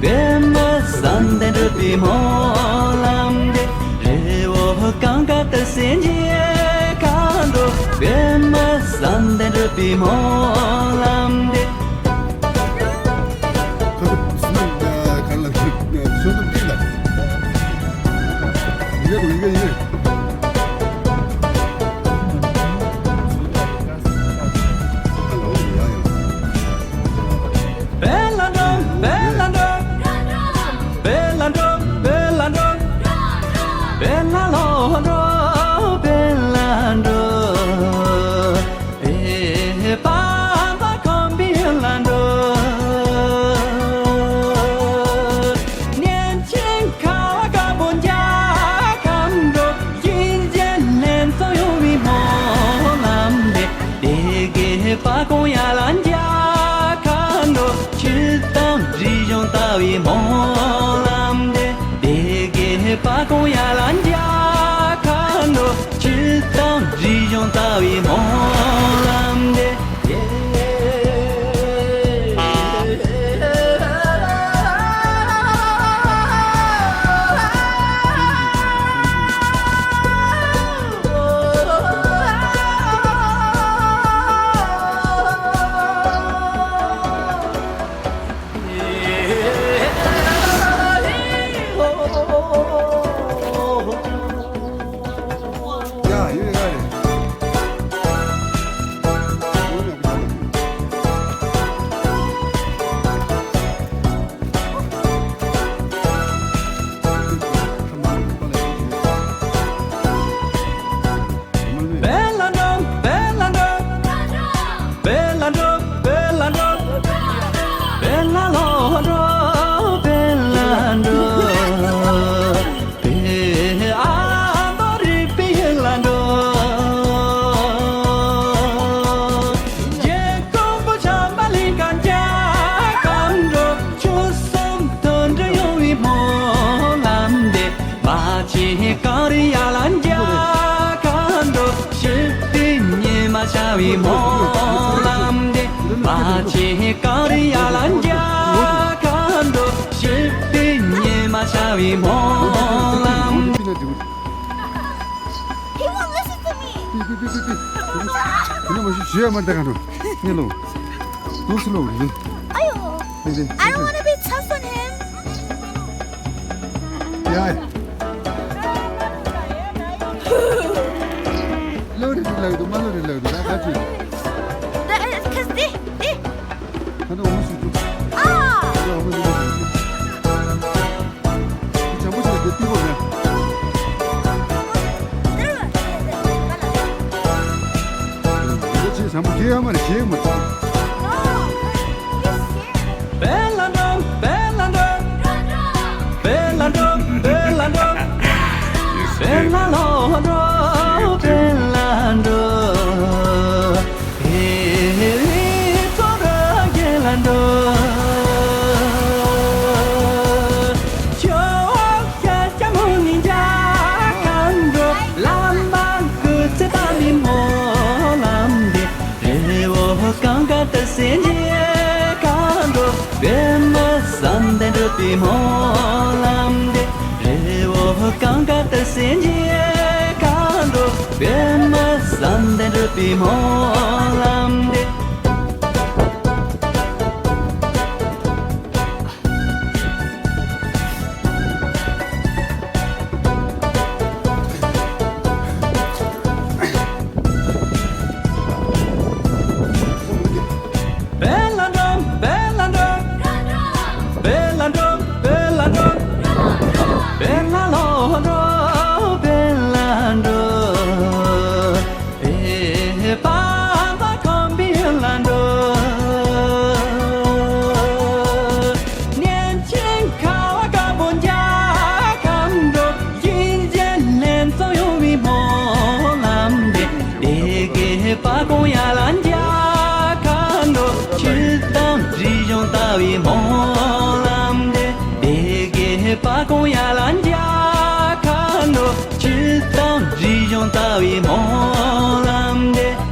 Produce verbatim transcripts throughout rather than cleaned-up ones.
པདྨ་བསམ་གཏན་གྲུབ་པའི་སྨོན་ལམ་འདེབས། རི་བོ་གངས་དཀར་ཏི་སེའི་མཇལ་ཁ་འགྲོ། པདྨ་བསམ་གཏན་གྲུབ་པའི་སྨོན་ལམ་འདེབས། ཁ་ཐུག་སུ་ནང་ག་ལ་སོ་ཐུག་ཏིག་ལ། ཡིན་ག་ཡིན་ག་ཡིན་ག། ཧ་ལོ་ཡ་ཡ། བེ་ལ་འགྲོ། བེ་ལ་འགྲོ། བེ་ལ་འགྲོ། བེ་ལ་འགྲོ། བེ་ལ་ལོ་འགྲོ། བེ་ལ་འགྲོ། བེ་པ་པ་ཁོམ་བེ་ལ་འགྲོ། གནས་ཆེན་ཁ་བ་དཀར་པོ་མཇལ་ཁ་འགྲོ། གཤིན་རྗེ་ལྷ་ཚོགས་ཡོང་བའི་སྨོན་ལམ་འདེབས། སྡེ་དགེ་པ་ཀོང་ཡ་ལ་མཇལ་ཁ་འགྲོ། ཆོས་དང་རིག་གཞུང་ལྟ་བའི་སྨོན་ལམ་འདེབས། སྡེ་དགེ་པ་ཀོང་ཡ་ལ་མཇལ་ཁ་འགྲོ། ཆོས་དང་རིག་གཞུང་ལྟ་བའི་སྨོན་ལམ་འདེབས། བེ་ལ་འགྲོ། བེ་ལ་འགྲོ། བེ་ལ་འགྲོ། བེ་ལ་འགྲོ། བེ་ལ་ལོ་འགྲོ། བེ་ལ་འགྲོ། བེ་ཨ་མདོ་རི་བེ་ལ་འགྲོ། རྗེ་ཀོང་པོ་བྱམས་པ་གླིང་ག་མཇལ་ཁ་འགྲོ། ཆོལ་གསུམ་མཐུན་སྒྲིལ་ཡོང་བའི་སྨོན་ལམ་འདེབས། རྨ་ཆེན་གངས་རི་ཡ་ལ་མཇལ་ཁ་འགྲོ། སྲིད་པའི་ཉི་མ་ཤར་བའི་སྨོན་ལམ་འདེབས། རྨ་ཆེན་གངས་རི་ཡ་ལ་མཇལ་ཁ་འགྲོ། སྲིད་པའི་ཉི་མ་ཤར་བའི་སྨོན་ལམ། He won't listen to me. ཁྱོད་མ་ཤི་ཞུ་ཡ་མ་འདི་ག་འགྲོ། ངས་ལོ། ལོ་སུ་ལོ་རེད། ཨ་ཡོ། ལེ་ལེ། I don't wanna be tough on him. ཡ། ལོ་རེ་རེ་ལག་ཏུ་མ་ལོ་རེ་ལག་ཏུ་ད་ག་ཚོད། Cause this, this. ཁ་ནོ་འོ་སུ་ཏུ། ཨ། ཁ་ནོ་འོ་སུ་ཏུ། ཅམ་པོ་ཆེ་དེ་ཏི་བོ་ན། འདི་ཆེ་ཟམ་པོ་ཁྱེད་ཡ་མ་རེད་ཁྱེད་མ་ཏི། བེ་ལ་འགྲོ། བེ་ལ་འགྲོ། བེ་ལ་འགྲོ། བེ་ལ་འགྲོ། བེ་ལ་ལོ་འགྲོ། བེ་ལ་འགྲོ། བེ་རི་ཚོ་ར་གེ་ལ་འགྲོ། ཆོ་བ་ཤ་ཆ་མོ་ནི་འཇའ་གང་འགྲོ། ལམ་མ་ཀུ་ཚེ་ད་མི་མོ་ལམ་འདི། རི་བོ་གངས་དཀར་ཏི་སེ་མཇལ་ཁ་འགྲོ། པདྨ་བསམ་གཏན་གྲུབ་པའི་སྨོན་ལམ་འདེབས། རི་བོ་གངས་དཀར་ཏི་སེ་མཇལ་ཁ་འགྲོ། པདྨ་བསམ་གཏན་གྲུབ་པའི་སྨོན་ལམ་འདེབས། བེ་ལ་འགྲོ། བེ་ལ་འགྲོ། བེ་ལ་འགྲོ། བེ་ལ་འགྲོ། བེ་ལ་ལོ་འགྲོ། བེ་ལ་འགྲོ། བེ་པ་པ་ཁོམ་བེ་ལ་འགྲོ། གནས་ཆེན་ཁ་བ་དཀར་པོ་མཇལ་ཁ་འགྲོ། གཤིན་རྗེ་ལྷ་ཚོགས་ཡོང་བའི་སྨོན་ལམ་འདེབས། སྡེ་དགེ་པ་ཀོང་ཡ་ལ་མཇལ་ཁ་འགྲོ། ཆོས་དང་རིག་གཞུང་ལྟ་བའི་སྨོན་ལམ་འདེབས། སྡེ་དགེ་པ་ཀོང་ཡ་ལ་མཇལ་ཁ་འགྲོ། ཆོས་དང་རིག་གཞུང་ལྟ་བའི་སྨོན་ལམ་འདེབས།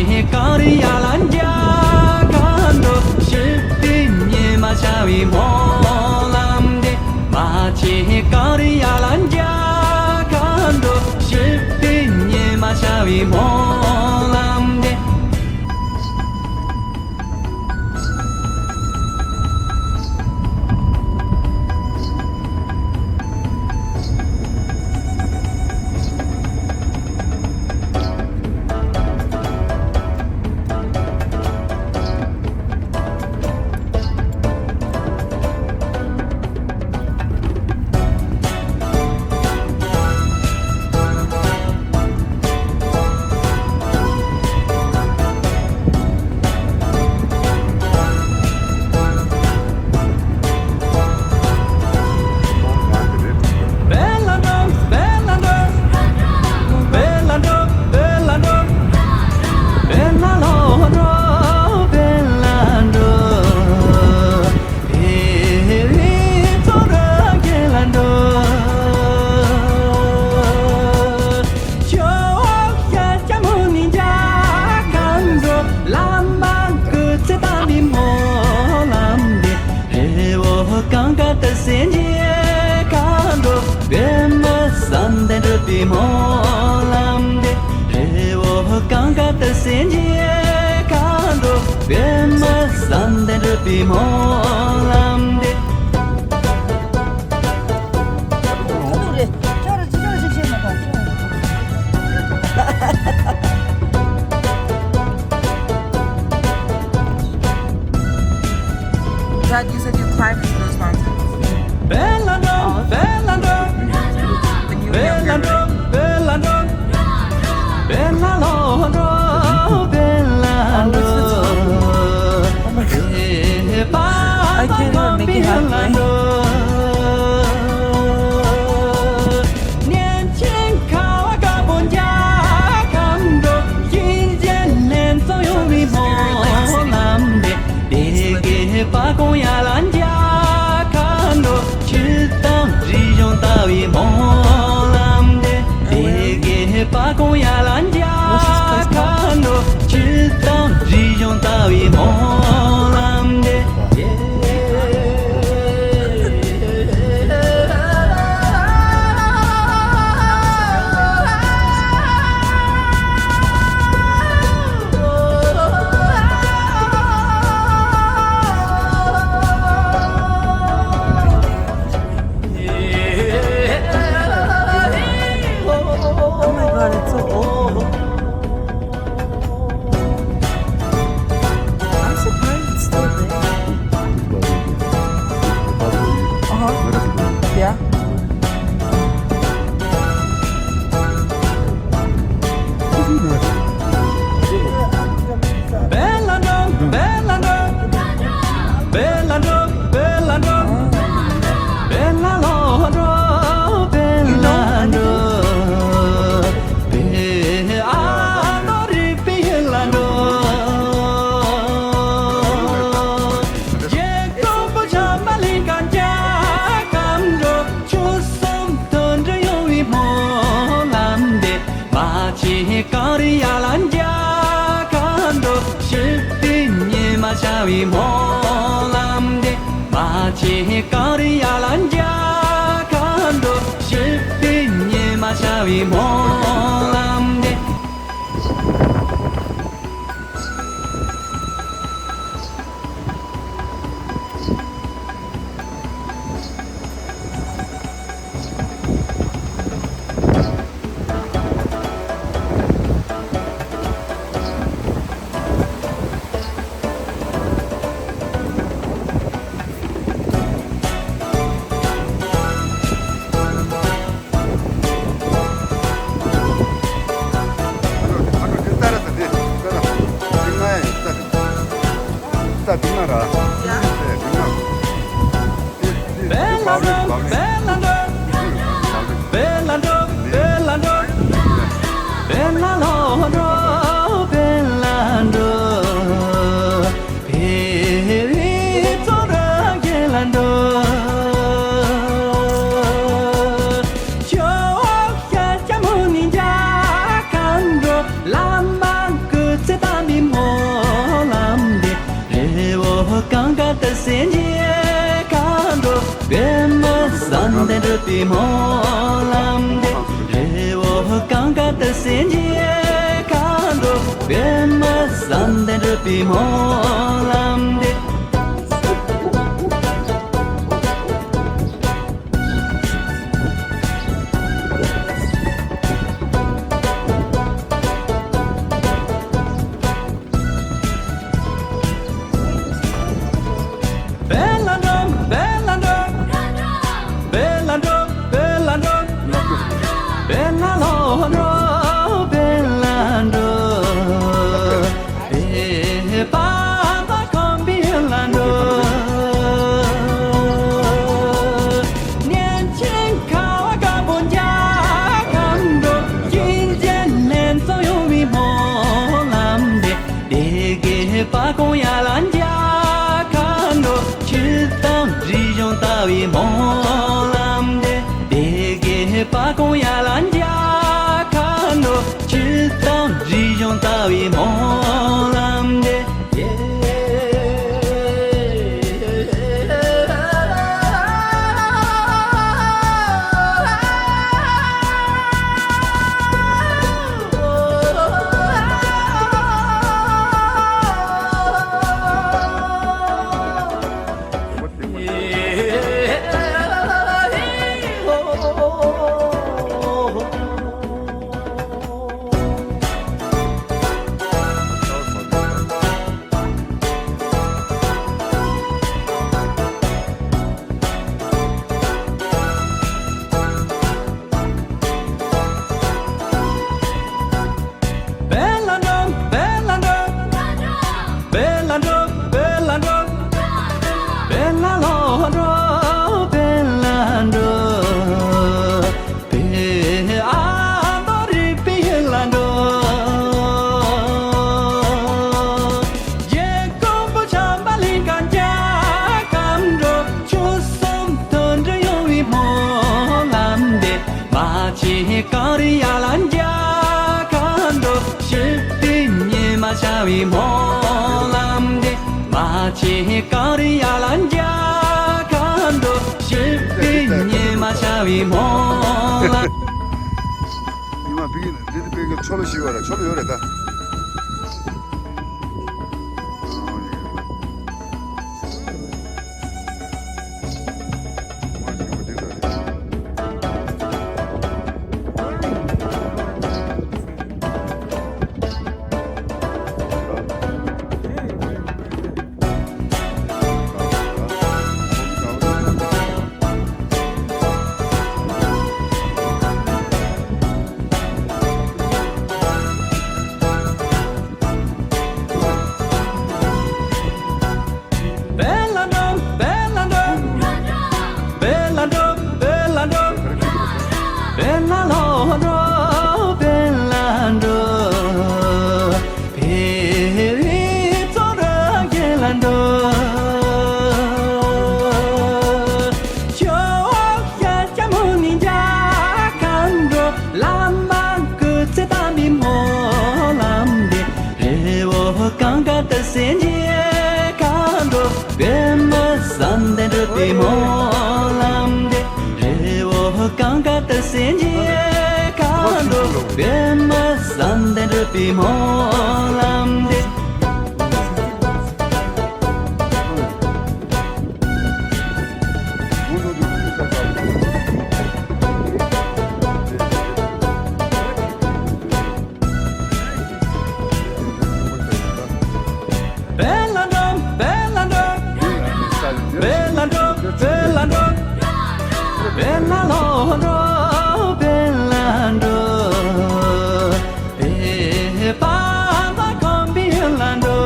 གངས་རི་ཡར་ལ་འཇག་ག་འགྲོ། ཕྱི་པའི་ཉི་མ་ཤར་བའི་སྨོན་ལམ་འདེབས། མ་ཆེན་གངས་རི་ཡར་ལ་འཇག་ག་འགྲོ། ཕྱི་པའི་ཉི་མ་ཤར་བའི་སྨོན་ལམ་འདེབས། རི་བོ་གངས་དཀར་ཏི་སེ་འགྱེད་ག་འགྲོ། པདྨ་བསམ་གཏན་སྒྲུབ་པའི་སྨོན་ལམ་འདེབས། རི་བོ་གངས་དཀར་ཏི་སེ་འགྱེད་ག་འགྲོ། པདྨ་བསམ་གཏན་སྒྲུབ་པའི་སྨོན་ལམ་འདེབས། Dad, you said you climbed those mountains. When you were younger. Oh, I can't even make it halfway. Oh my God, it's so old. I'm surprised it's still there. Uh-huh. Yeah. སྤྲུལ་པའི་སྨོན་ལམ་འདེབས། རི་བོ་གངས་དཀར་ཏི་སེའི་མཇལ་ཁ་འགྲོ། པདྨ་བསམ་གཏན་སྤྲུལ་པའི་སྨོན་ལམ་འདེབས། བེ་ལ་འགྲོ། བེ་ལ་འགྲོ། བེ་ལ་འགྲོ། བེ་ལ་འགྲོ། བེ་ལ་ལོ་འགྲོ། བེ་ལ་འགྲོ། བེ་པ་མ་ཁོམ་བེ་ལ་འགྲོ། གནས་ཆེན་ཁ་བ་དཀར་པོ་མཇལ་ཁ་འགྲོ། གཅན་གཟན་ལྷ་ཚོགས་ཡོང་བའི་སྨོན་ལམ་འདེབས། སྡེ་དགེ་པ་ཀོང་ཡ་ལ་མཇལ་ཁ་འགྲོ། ཆོས་དང་རིག་གཞུང་ལྟ་བའི་སྨོན་ལམ་འདེབས། སྡེ་དགེ་པ་ཀོང་ཡ་ལ་མཇལ་ཁ་འགྲོ། ཆོས་དང་རིག་གཞུང་ལྟ་བའི་སྨོན་ལམ་འདེབས། བེ་ལ་འགྲོ། བེ་ལ་འགྲོ། བེ་ལ་འགྲོ། བེ་ལ་འགྲོ། བེ་ལ་ལོ་འགྲོ། བེ་ལ་འགྲོ། བེ་ཨ་མདོ་རི་བེ་ལ་འགྲོ། རྒྱལ་ཀོང་པོ་བྱམས་པ་གླིང་ཁ་མཇལ་ཁ་འགྲོ། ཆོལ་གསུམ་མཐུན་སྒྲིལ་ཡོང་བའི་སྨོན་ལམ་འདེབས། རྨ་ཆེན་གངས་རི་ཡ་ལ་མཇལ་ཁ་འགྲོ། སྤྲུལ་པའི་ཉི་མ་ཤར་བའི་སྨོན་ལམ་འདེབས། རྨ་ཆེན་གངས་རི་ཡ་ལ་མཇལ་ཁ་འགྲོ། སྤྲུལ་པའི་ཉི་མ་ཤར་བའི་སྨོན་ལམ། ཉི་མ་བི་གི་འདི་དེ་བི་གི་ཆོ་ལོ་ཞིག་ཡོད་རེད། ཆོ་ལོ་ཡོད་རེད་ད། བེ་ལ་འགྲོ། བེ་ལ་འགྲོ། བེ་ལ་འགྲོ། བེ་ལ་འགྲོ། བེ་ལ་ལོ་འགྲོ། བེ་ལ་འགྲོ། བེ་རི་ཚོ་ར་གེ་ལ་འགྲོ། ཆོ་ཡ་ཅ་མོ་ནི་མཇལ་ཁ་འགྲོ། བླ་མ་སྐུ་ཚེ་དམ་པའི་སྨོན་ལམ་འདེབས། རི་བོ་གངས་དཀར་ཏི་སེ་མཇལ་ཁ་འགྲོ། པདྨ་བསམ་གཏན་སྤྲུལ་པའི་སྨོན་ལམ་འདེབས། རི་བོ་གངས་དཀར་ཏི་སེ་མཇལ་ཁ་འགྲོ། པདྨ་བསམ་གཏན་སྤྲུལ་པའི་སྨོན་ལམ་འདེབས། བེ་ལ་འགྲོ། བེ་ལ་འགྲོ། བེ་ལ་འགྲོ། བེ་ལ་འགྲོ། བེ་ལ་ལོ་འགྲོ། བེ་ལ་འགྲོ། བེ་པ་མ་ཁོམ་བེ་ལ་འགྲོ།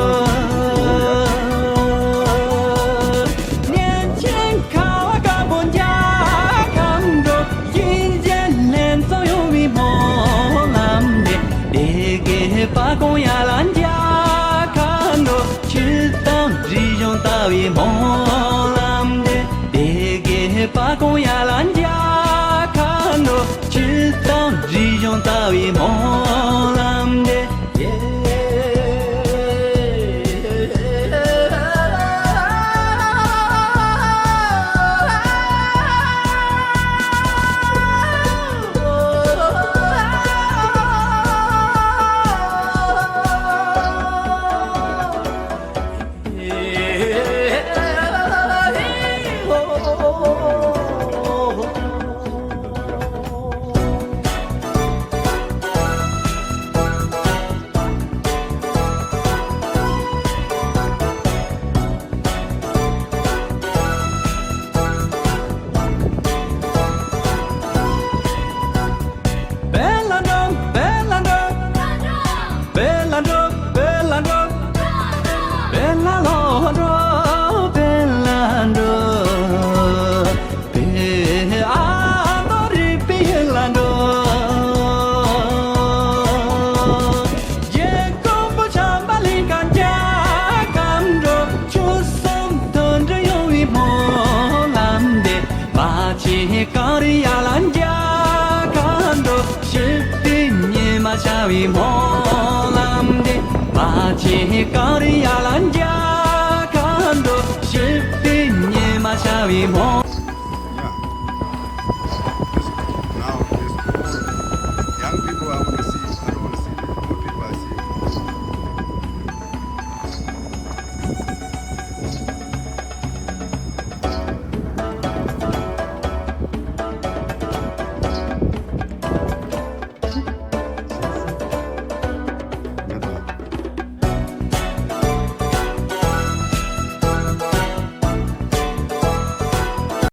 གནས་ཆེན་ཁ་བ་དཀར་པོ་མཇལ་ཁ་འགྲོ། གཅན་གཟན་ལྷ་ཚོགས་ཡོང་བའི་སྨོན་ལམ་འདེབས། སྡེ་དགེ་པ་ཀོང་ཡ་ལ་མཇལ་ཁ་འགྲོ། ཆོས་དང་རིག་གཞུང་ལྟ་བའི་སྨོན་ལམ་འདེབས། སྡེ་དགེ་པ་ཀོང་ཡ་ལ་མཇལ་ཁ་འགྲོ། ཆོས་དང་རིག་གཞུང་ལྟ་བའི་སྨོན་ལམ་འདེབས། འགྲོ། བོད་ལ་འགྲོ། བོད་ལ་ལོག་འགྲོ། བོད་ལ་འགྲོ། བོད་ཨ་མདོ་རི་པའི་ཡུལ་ལ་འགྲོ། རྒྱལ་ཀོང་པོ་བྱམས་པ་གླིང་ག་རྒྱལ་ཁམས་འགྲོ། ཆུ་གསུམ་མཐུན་སྒྲིལ་ཡོང་བའི་སྨོན་ལམ་འདེབས། མ་ཆེན་ཀ་རི་ཡ་ལ་མཇལ་ག་འགྲོ། ཞི་བདེ་ཉི་མ་ཤར་བའི་སྨོན་ལམ་འདེབས། མ་ཆེན་ཀ་རི་ཡ་ལ་མཇལ་ག་འགྲོ། ཞི་བདེ་ཉི་མ་ཤར་བའི་སྨོན་